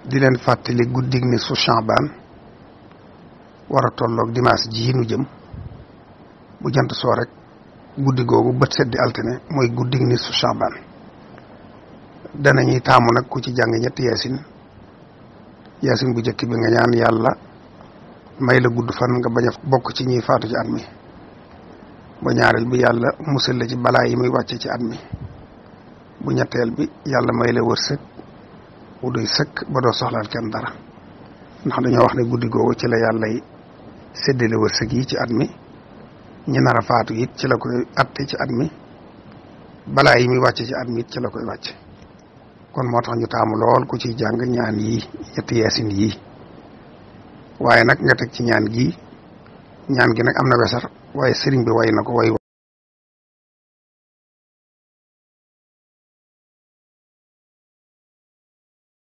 di leen fàttali guddig ni su Sha'ban war a tolloog dimanche ji nu jëm bu jant soo rek guddi googu bët set di altine mooy guddig ni su Sha'ban danañuy taamu nag ku ci jàng ñetti yaasin bu njëkk bi nga ñaan yàlla may la gudd fan nga bañ a bokk ci ñuy faatu ci at mi bu ñaareel bi yàlla musal la ci balaa yi muy wàcce ci at mi bu ñetteel bi yàlla may la wërsëg bu doy sëkk ba doo soxlaal kenn dara ndax dañoo wax ne guddi googu ci la yàlla yi séddale wërsëg yi ci at mi ñi nar a faatu it ci la koy atte ci at mi balaa yi muy wàcce ci at mi it ci la koy wàcce kon moo tax ñu taamu lool ku ciy jàng ñaan yii ñetti yaasin yii waaye nag nga teg ci ñaan gi nag am na wesar waaye sëriñ bi way na ko way